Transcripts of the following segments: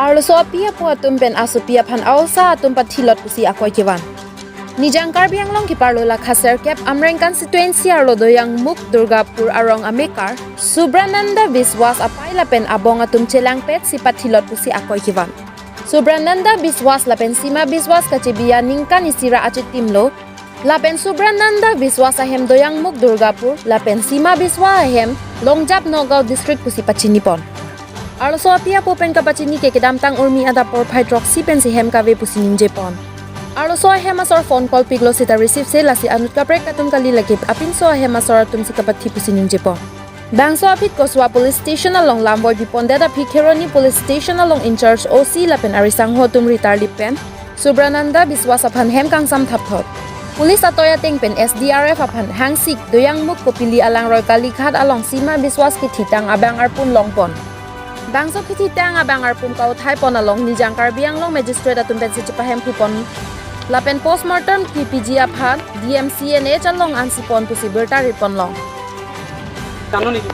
Arlo so apia pu atum pen asupia phan ausa atum pathilot pusi akoi kiwan. Nijang Karbi Anglong ki parlo la Khasar Cap Amreng constituency arlo Doyang Muk Durgapur arong Amekar Subrananda Biswas apai lapen abong atum chelang pet si pathilot pusi akoi kiwan. Subrananda Biswas lapen Sima Biswas kachibia ningka nisira achit timlo lapen Subrananda Biswas ahem Doyang Muk Durgapur lapen Sima Biswas ahem Longjap Nagaon district pusi pachinipon. Arlo so apia popen ka pachini ke kedam tang urmi ada por hydroxy pen si hem kave pusi ninje pon. Aro so hem asor phone call piglo sita receive se lasi anut ka prek katum kali lagi apin so hem asor atum si kapat thipusi ningje pon. Bang so apit Koswa Police Station along Lamboy bipon deda Phikheroni Police Station along in charge OC lapen arisang ho tum ritar lipen Subrananda Biswas aphan hem kangsam thap thot. Police atoya teng pen SDRF aphan hangsik Doyang Muk Kopili alang Roy Kalighat along Sima Biswas ki thitang abang arpun longpon. Bangso khiti tang abang arpum kau thai pon along Nijang Karbi Anglong Magistrate atum pen si chipahem pupon lapen postmortem KPG aphan DMCNH along ansipon pusi berta ripon long. জানো নেকি?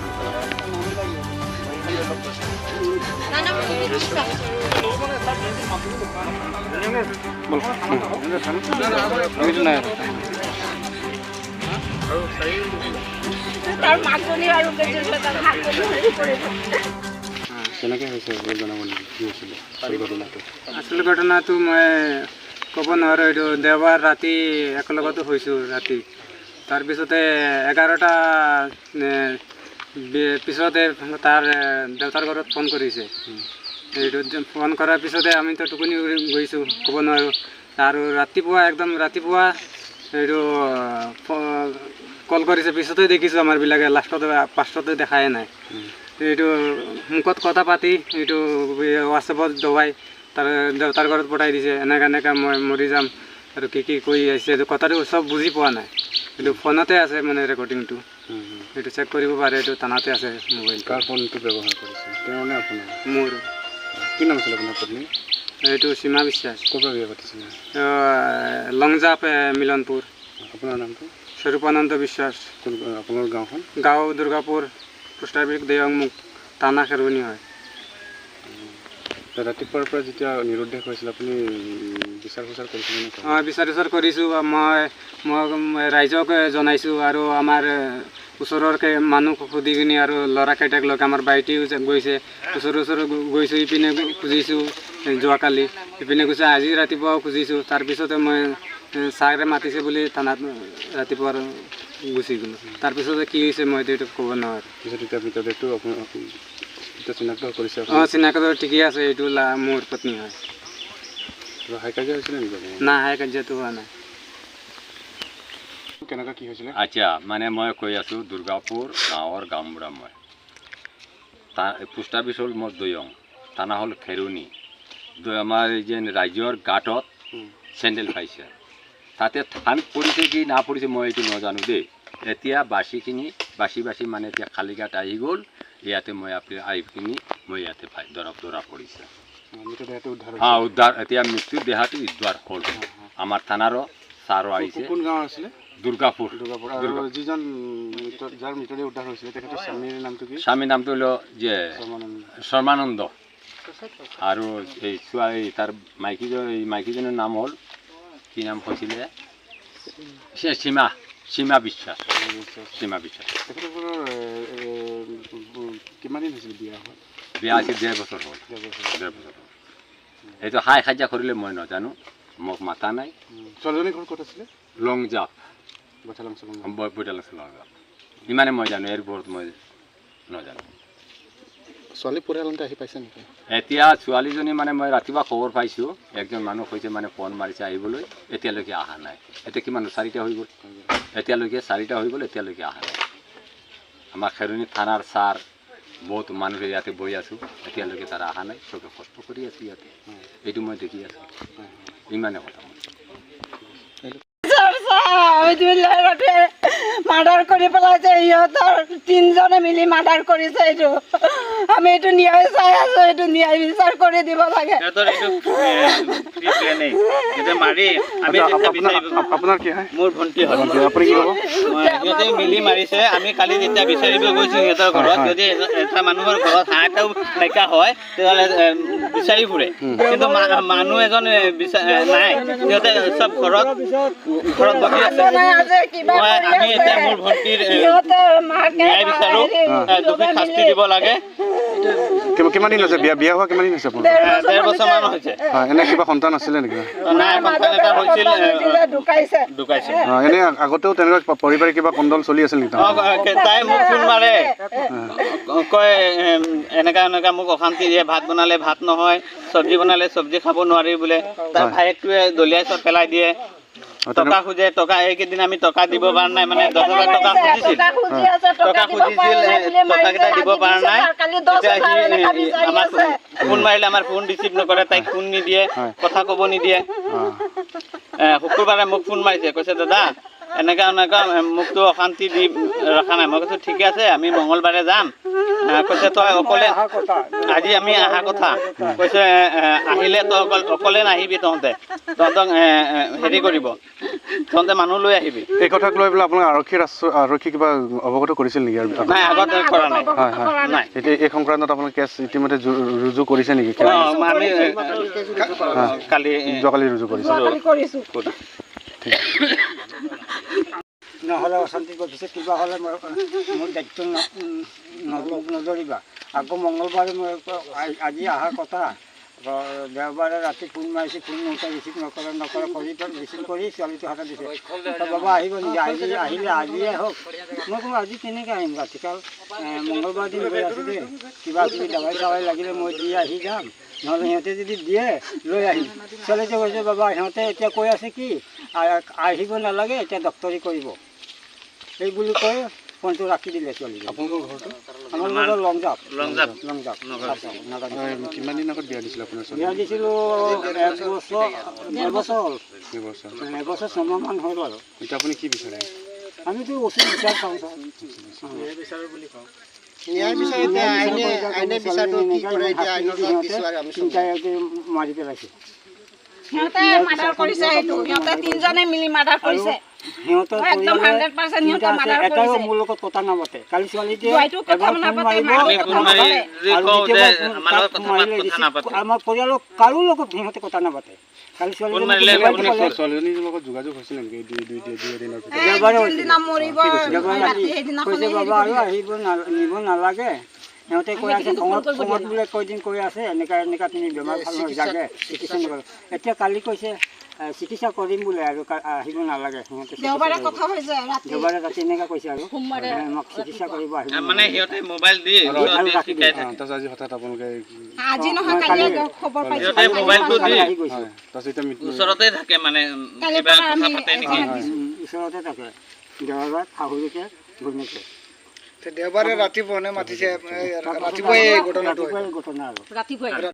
তাৰ মাকজনী আৰু তাৰ শাকজনী হেৰি কৰিব। কেনেকৈ হৈছে জনাব নেকি, কি হৈছিলে ঘটনাটো? আচল ঘটনাটো মই ক'ব নোৱাৰোঁ। এইটো দেওবাৰ ৰাতি একেলগতে হৈছোঁ ৰাতি, তাৰপিছতে 11টা পিছতে তাৰ দেউতাৰ ঘৰত ফোন কৰিছে। এইটো ফোন কৰাৰ পিছতে আমিতো টোপনি গৈছোঁ, ক'ব নোৱাৰোঁ। আৰু ৰাতিপুৱা একদম ৰাতিপুৱা এইটো কল কৰিছে, পিছতে দেখিছোঁ আমাৰবিলাকে লাষ্টত পাঁচটাতে দেখাই নাই। এইটো মুখত কথা পাতি এইটো হোৱাটছএপত দবাই তাৰ দেউতাৰ ঘৰত পঠাই দিছে, এনেকা এনেকা মই মৰি যাম আৰু কি কি কৈ আহিছে। এইটো কথাটো চব বুজি পোৱা নাই, এইটো ফোনতে আছে মানে ৰেকৰ্ডিংটো, এইটো চেক কৰিব পাৰে, এইটো থানাতে আছে মোবাইল। কাৰ ফোনটো ব্যৱহাৰ কৰিছে, তেওঁৰ নে আপোনাৰ? মোৰ। কি নাম আছিলে আপোনাৰ পত্নী? এইটো সীমা বিশ্বাস। ক'ৰ পৰা বিয়া পাতিছিলে? লংজাপ মিলনপুৰ। আপোনাৰ নামটো? স্বৰূপানন্দ বিশ্বাস। কোন আপোনাৰ গাঁওখন? গাঁও দুৰ্গাপুৰ, পোষ্ট অফিচ দেয়ংমুখ, থানা খেৰণি হয়। ৰাতিপুৱাৰ পৰা যেতিয়া নিৰুদ্দেশ হৈছিল আপুনি বিচাৰ খোচাৰ কৰিছিলে নে? অঁ, বিচাৰ খোচাৰ কৰিছোঁ। মই মই ৰাইজক জনাইছোঁ আৰু আমাৰ ওচৰৰ মানুহ সুধি কিনি আৰু ল'ৰাকেইটাক লগ আমাৰ ভাইটিও গৈছে, ওচৰে ওচৰে গৈছোঁ, ইপিনে খুজিছোঁ যোৱাকালি, ইপিনে গৈছোঁ, আজি ৰাতিপুৱাও খুজিছোঁ। তাৰপিছতে মই ছাৰে মাতিছে বুলি থানাত ৰাতিপুৱা গুচি গ'লোঁ। তাৰপিছতে কি হৈছে মই এইটো ক'ব নোৱাৰোঁ। পিছত এতিয়া মৃতদেহটো আপোনাৰ চিনাক্ত কৰিছে? অঁ, চিনাক্ত ঠিকেই আছে, এইটো মোৰ পত্নী হয়। হাই কাজিয়া হৈছিলে নেকি? নাই, হাই কাজিয়াটো হোৱা নাই। কেনেকুৱা কি হৈছিলে? আচ্ছা, মানে মই কৈ আছোঁ, দুৰ্গাপুৰ গাঁৱৰ গাঁওবুঢ়া মই। পোষ্ট অফিচ হ'ল মোৰ দৈয়ং, থানা হ'ল খেৰণি। আমাৰ এই যে ৰাইজৰ গাঁতত চেণ্ডেল পাইছে, তাতে ধান পৰিছে কি না পৰিছে মই এইটো নাজানো দেই। এতিয়া বাচিখিনি বাচি বাচি মানে এতিয়া খালী গাঁত আহি গ'ল। ইয়াতে মই আপুনি আহি কিনি মই ইয়াতে পাই ধৰা পৰিছে। অঁ, উদ্ধাৰ এতিয়া মৃত্যুৰ দেহাটো উদ্ধাৰ হ'ল। আমাৰ থানাৰো ছাৰো আহিছে। কোন গাঁৱৰ আছিলে? দুৰ্গাপুৰ। দুৰ্গাপুৰ। আৰু যিজন যাৰ মৃতদেহ উদ্ধাৰ হৈছিলে তেখেতৰ স্বামীৰ নামটো কি? স্বামীৰ নামটো হ'ল যে শৰ্মানন্দ। আৰু এই ছোৱালী তাৰ মাইকীজন, এই মাইকীজনৰ নাম হ'ল কি নাম কৈছিলে, সীমা, সীমা বিশ্বাস। সীমা বিশ্বাস। তেখেতসকলৰ কিমান দিন হৈছিল বিয়া হোৱা? বিয়া আছিল 1.5 বছৰ হ'ল। 1.5 বছৰ হ'ল। এইটো হাই সাজ্জা কৰিলে মই নাজানো, মোক মাতা নাই। ছোৱালীজনীৰ ঘৰ ক'ত আছিলে? লংজাপ, লংজাপ। ইমানে মই জানো, ইয়াৰ ওপৰত মই নাজানো। ছোৱালী পৰিয়ালতে আহি পাইছে নেকি? এতিয়া ছোৱালীজনী মানে মই ৰাতিপুৱা খবৰ পাইছোঁ, একজন মানুহ কৈছে মানে ফোন মাৰিছে আহিবলৈ, এতিয়ালৈকে অহা নাই। এতিয়া কিমান 4টা হৈ গ'ল, এতিয়ালৈকে 4টা হৈ গ'ল, এতিয়ালৈকে অহা নাই। আমাৰ খেৰণি থানাৰ ছাৰ বহুত মানুহ ইয়াতে বহি আছোঁ, এতিয়ালৈকে তাৰ অহা নাই। চবে কষ্ট কৰি আছোঁ ইয়াতে, এইটো মই দেখি আছোঁ। ইমানে কথা। মাৰ্ডাৰ কৰি পেলাইছে। সিহঁতৰ তিনিজনে মিলি মাৰ্ডাৰ কৰিছে। এইটো আমি এইটো ন্যায় চাই আছো, এইটো ন্যায় বিচাৰ কৰি দিব লাগে। সিহঁতৰ এইটো প্ৰি প্লেনিং। সিহঁতে মাৰি আমি যেতিয়া বিচাৰি আপোনাৰ কি হয়? মোৰ ভণ্টি হয়। আপুনি কি ক'ব? সিহঁতে মিলি মাৰিছে। আমি কালি যেতিয়া বিচাৰিব গৈছো সিহঁতৰ ঘৰত, যদি এটা মানুহৰ ঘৰত হাঁহ এটাও নাইকিয়া হয় তেতিয়াহ'লে বিচাৰি ফুৰে, কিন্তু মানুহ এজন নাই। সিহঁতে চব ঘৰত ঘৰত বহি আছে। বনাই আছে, কিবা মই কৰি আমি আছে। এতিয়া মোৰ ভণ্টিৰ সিহঁতৰ মাকে ন্যায় বিচাৰো, দোষীক শাস্তি দিব লাগে। কিমান দিন হৈছে বিয়া বিয়া হোৱা? কিমান দিন হৈছে আপোনাৰ? 1.5 বছৰমান হৈছে। হয়, এনে কিবা সন্তান আছিলে নেকি? নাই, সন্তান এটা হৈছিল, ঢুকাইছে। ঢুকাইছে। এনে আগতেও তেনেকুৱা পাৰিবাৰিক কিবা কন্দল চলি আছিল নেকি? তাই মোক ফোন মাৰে, কয় এনেকা এনেকা মোক অশান্তি দিয়ে, ভাত বনালে ভাত নহয়, চব্জি বনালে চব্জি খাব নোৱাৰি বোলে। তাৰ ভায়েকটোৱে দলিয়াই চব পেলাই দিয়ে। টকা খোজে, টকা এইকেইদিন আমি টকা দিব পৰা নাই, মানে 10,000 টকা খুজিছিল, টকা খুজিছিল, টকাকেইটা দিব পৰা নাই। তেতিয়া সি আমাক ফোন মাৰিলে আমাৰ ফোন ৰিচিভ নকৰে, তাইক ফোন নিদিয়ে, কথা ক'ব নিদিয়ে। শুকুৰবাৰে মোক ফোন মাৰিছে, কৈছে দাদা এনেকা এনেকা মোকতো অশান্তি দি ৰখা নাই। মই কৈছোঁ ঠিকে আছে, আমি মঙলবাৰে যাম। কৈছে তই অকলে আজি আমি অহা কথা কৈছে, আহিলে তই অকল অকলে নাহিবি, তহঁতে তহঁতক হেৰি কৰিব, তহঁতে মানুহ লৈ আহিবি। এই কথাক লৈ পেলাই আপোনাক আৰক্ষীৰ আৰক্ষী কিবা অৱগত কৰিছিল নেকি? নাই, আগত কৰা নাই। হয় হয়, নাই। এতিয়া এই সংক্ৰান্তত আপোনাক কেছ ইতিমধ্যে ৰুজু কৰিছে নেকি? আমি কালি যোৱাকালি ৰুজু কৰিছে। কৰিছোঁ। নহ'লে অশান্তি পিছত কিবা হ'লে মোৰ দায়িত্ব নধৰিবা। আকৌ মংগলবাৰে মই আজি অহাৰ কথা, দেওবাৰে ৰাতি ফোন মাৰিছে, ফোন নুঠে, ৰিচিভ নকৰে নকৰে কৰি ৰিচিভ কৰি ছোৱালীটো হাতত দিছে। বাবা আহিব নেকি? আজি আহিলে আজিয়ে হওক। মই ক'লো আজি কেনেকৈ আহিম, ৰাতি কাল মংগলবাৰ দিন গৈ আছোঁ দেই, কিবা কিবি দাৱাই চাৱাই লাগিলে মই দি আহি যাম, নহ'লে সিহঁতে যদি দিয়ে লৈ আহিম। ছোৱালীটো কৈছে বাবা সিহঁতে এতিয়া কৈ আছে কি আহিব নালাগে, এতিয়া ডক্তৰী কৰিব, এই বুলি কৈ ফোনটো ৰাখি দিলে ছোৱালীজনী। আপোনালোকৰ ঘৰটো? আমাৰ ঘৰ লংজাপ। লংজাপ। লংজাপ। কিমান দিন আগত বিয়া দিছিলে আপোনাৰ? বিয়া দিছিলোঁ 1 বছৰ, 1.5 বছৰ হ'ল। 1.5 বছৰ। এবছৰ 6 মাহমান হ'ল আৰু। এতিয়া আপুনি কি বিচাৰে? আমিতো উচিত বিচাৰ চাওঁ ছাৰ। ন্যায় বিচাৰে। এতিয়া আইনে বিচাৰটো কি কৰে, এতিয়া আইনৰ তাত দিছোঁ আৰু আমি তিনিটাকে মাৰি পেলাইছে। সিহঁতে মাৰ্ডাৰ কৰিছে এইটো, সিহঁতে তিনিজনে মিলি মাৰ্ডাৰ কৰিছে। সিহঁতৰ একদম 100% সিহঁতে মাৰ্ডাৰ এটাও কৰিছে। মোৰ লগত কথা নাপাতে। কালি ছোৱালীটোৱে জোঁৱাইটো কথা এবাৰ ফোন নাপাতে, মাৰিব, মাকে এবাৰ কথা নাপাতে। যদি আৰু কওঁ যে দ্বিতীয়বাৰ আমাৰ লগত তাক কথা মাৰিলে কথা ৰিচিভ নাপাতে। আমাৰ পৰিয়ালৰ কাৰো লগত সিহঁতে কথা নাপাতে। কালি ফোন মাৰিলে ছোৱালীজনী আপুনি ছোৱালীজনীৰ লগত যোগাযোগ হৈছিল নেকি এই দুই দুই দুই এদিনৰ ভিতৰত? দেওবাৰে হৈছিলে। যোনদিনা মৰিব দেওবাৰে ৰাতি ৰাতি সেইদিনাখনে কৈছে বাবা আৰু আহিব নিব নালাগে। সিহঁতে কৈ আছে খঙত খঙত বোলে কেইদিন কৈ আছে এনেকা এনেকা, তুমি বেমাৰ ভাল হৈ যাগে, চিকিৎসা নকৰে। এতিয়া কালি কৈছে চিকিৎসা কৰিম বোলে আৰু আহিব নালাগে সিহঁতে চিকিৎসা দেওবাৰে কৰিব। কথা হৈছে ৰাতি। দেওবাৰে ৰাতি এনেকা কৈছে আৰু আমাক চিকিৎসা কৰিব আহিব মানে নালাগে। সিহঁতে মোবাইল দি আৰু আৰু ৰাখি শিকাই দিয়ে। থাকে। তাৰপিছত আজি হঠাৎ আপোনালোকে আজি নহয়, কালি খবৰ পাইছোঁ। সিহঁতে মোবাইলটো দি কালি আহি গৈছোঁ। হয়, তাৰপিছত এতিয়া মৃত্যু ওচৰতে থাকে, মানে কালিৰ কিবা পৰা কথা আমি পাতে নেকি? ওচৰতে থাকে, দেওবাৰ শাহুৱেকে ঘৈণীয়েকে। দেওবাৰে ৰাতিপুৱা মাতিছে, ৰাতিপুৱাই এই ঘটনাটো ৰাতিপুৱাই ঘটনা আৰু ৰাতিপুৱাই।